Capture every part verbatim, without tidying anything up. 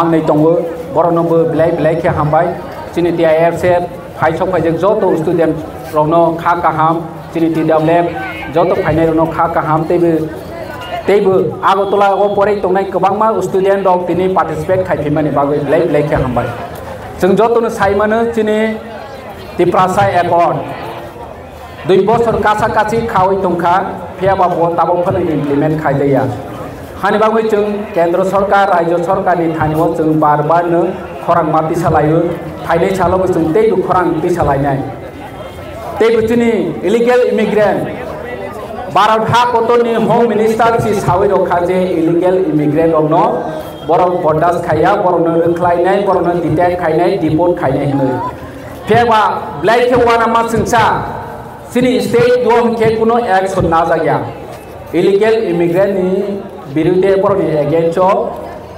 Ang nai tongo, borokno bo belai belai khe hambai. Chini T I F C phai sok phaijak joto student rokno kha kaham, chini T W F joto phainai rokno kha kaham, teibo teibo Agartala o porai tongnai kwbangma student rok tini participate khai phaimani bagwi belai belai khe hambai. Chwng jotono sai mano chini Tiprasa Accord dui bosor kasa kasi khawi tongkha, phiyaba bo tabok phano implement khaijaya. Hani bagwi chwng Kendra Sorkar, Rajya Sorkarni thani o chwng bar bar no khorang ma tisa laio, phainai salo bo chwng teibo khorang tisa lainai. Teibo chini illegal immigrant, Bharat ha kotorni Home Minister si sawi rok kha je illegal immigrant rokno borok bordas khaiya, borokno rwkhlainai, borokno detect khainai, deport khainai hinwi. Phiyaba belai khe uanama chwngsa chini state o hwnkhe kuno action najak ya. Illegal immigrant ni birude borokni against o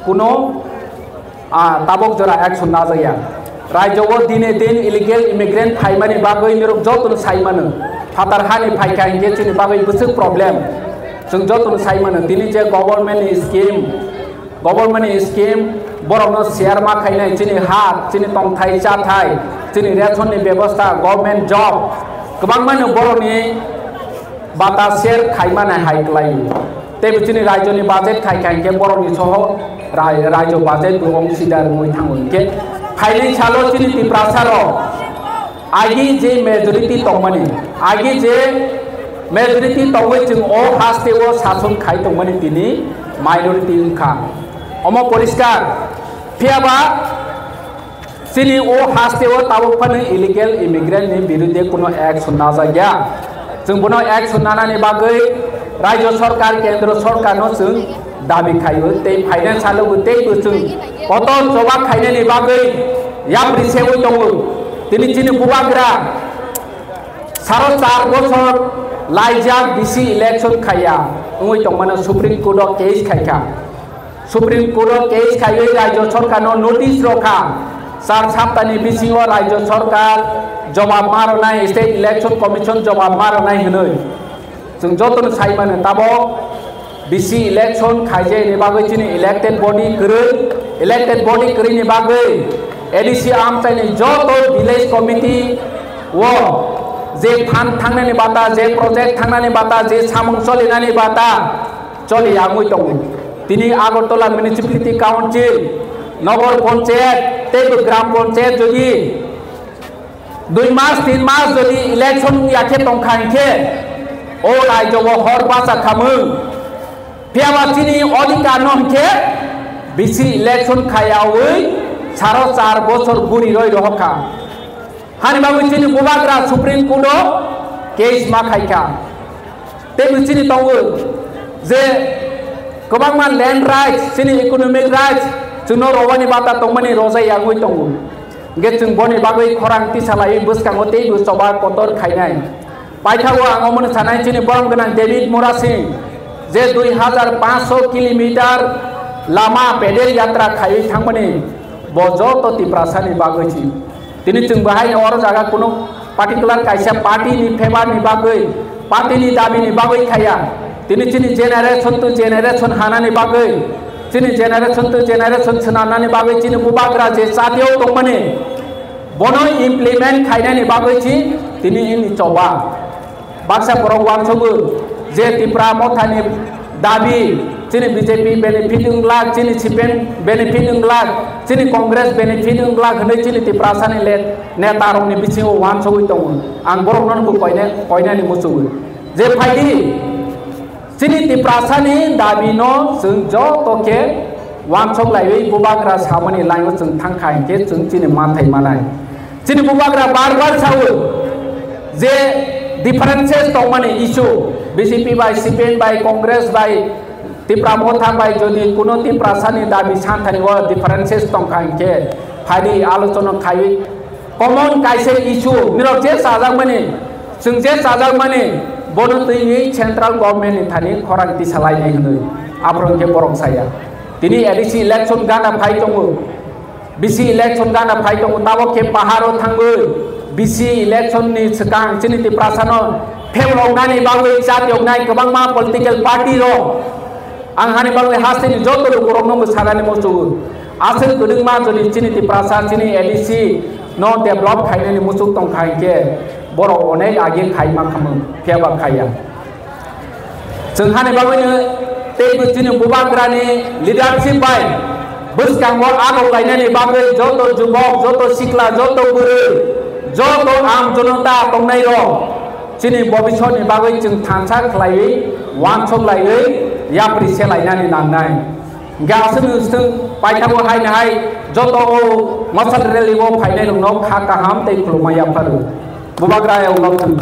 kuno, ah, tabok jora action najak ya. Rajyo o dine din illegal immigrant phaimani bagwi norok jotono sai mano. Phatar hani phaikha hinkhe chini bagwi bwswk problem. Chwng jotono sai mano. Tini je government ni scheme, government ni scheme, borokno share ma khainai, chini ha, chini tongthai chathai, chini ration ni bebosta, government job, kwbangma no borokni bata share khaimani hai kwlai. Teibo chini rajyoni budget khai khai khe borokni soho rai-, rajyo budget bo ongsidar wngwi thango hinkhe phainai salo chini Tiprasa rok agi je majority tongmani, agi je majority tongwi chwng o haste o sason khai tongmani tini minority wngkha. Omo poriskar. Phiyaba chini o haste o tabok phano illegal immigrant ni birude kuno action najak ya. Chwng bono action nanani bagwi Rajya Sorkar, Kendra Sorkar no chwng dabi khaio tei finance salo bo tei bo chwng kotor choba khainani bagwi yapri sewi tongo. Tini chini bubagra saro char bochor laijak B C election khaiya wngwi tongmano Supreme Court o case khaikha. Supreme Court o case khaiwi Rajya Sorkar no notice rokha, char saptani bisingo Rajya Sorkar jobab ma rwnai, State Election Commission jobab ma rwnai hinwi. Chwng jotono sai mano tabok B C election khaijani bagwi chini elected body kwrwi, elected body kwrwini bagwi A D C amchaini joto village committee o je fund thangnani bata, je project thangnani bata, je samung cholinani bata choli yangwi tongo. Tini Agartala Municipality Council, Nagar Panchayat tei bo Gram Panchayat jodi dui mas tin mas jodi election wngya khe tongkha hinkhe o rajyo o hor bacha khamung. Phiyaba chini odhikar no hinkhe B C election khayawi saro char bochor guri roi rohorkha. Hani bagwi chini bubagra Supreme Court o case ma khaikha. Tei bo chini tongo je kwbangma land rights, chini economic rights chwngno rwani bata tongmani rojai yangwi tongo. Hwnkhe chwng boni bagwi khorang tisa laiwi bwskango teibo choba kotor khainai. Paithago ang omono sanai chini borom gwnang David Murasing je dui hajar panchsho kilometer lama pedal yatra khaiwi thangmani bo joto Tiprasani bagwi si. Tini chwng bo haino oro jaga kunu particular kaisa party ni favor ni bagwi, party ni dabi ni bagwi khaya. Tini chini generation to generation hanani bagwi, chini generation to generation swnamnani bagwi chini bubagra je chatio tongmani bono implement khainani bagwi si tini ini choba. Baksa borok uansugo je Tipra Mothani dabi, chini B J P benefit wng glak, chini C P M benefit wng glak, chini Congress benefit wng glak hwnwi chini Tiprasani le-, netarokni bisingo uansugwi tongo. Ang borokno bo koine-, koinani muchungo. Je phaidi, chini Tiprasani dabino chwng joto khe uansuk laiwi bubagra samani laio chwng thangkha hinkhe chwng chini manthai manai. Chini bubagra bar bar sao je differences tongmani issue, B J P bai, C P M bai, Congress bai, Tipra Motha bai jodi kuno Tiprasani dabi santhani o differences tongkha hinkhe phaidi alochona khaiwi common kaisa issue nirok je chajakmani, chwng je chajakmani bono twiwi central government ni thani khorang tisa lainai hinwi aphuru hinkhe borok saya. Tini A D C election gana phai tongo. B C election gana phai tongo, tabok khe paharo thangwi B C election ni swkang chini Tiprasano phebroknani bagwi chak yoknai kwbangma political party rok. Ang hani bagwi hasteni joto lukurokno bo sanani muchungo. Aswk kwdwkma jodi chini Tiprasa, chini A D C no develop khainani muchuk tongkha hinkhe borok onek age khaima khamung, phiyaba khaiya. Chwng hani bagwino teibo chini Bubagrani leadership bai bwskango arok lainani bagwi joto jubok, joto sikla, joto bwrwi, joto aam jonota tongnairok chini bobisotni bagwi chwng thansa khlaiwi, uansuk laiwi, yapri se lainani nangnai. Hingke aswk nwng swtwng paithakgo haino hai joto o Masal rally o phainai rokno kha kaham tei khulumma yapharu. Bubagra ayang nok thung.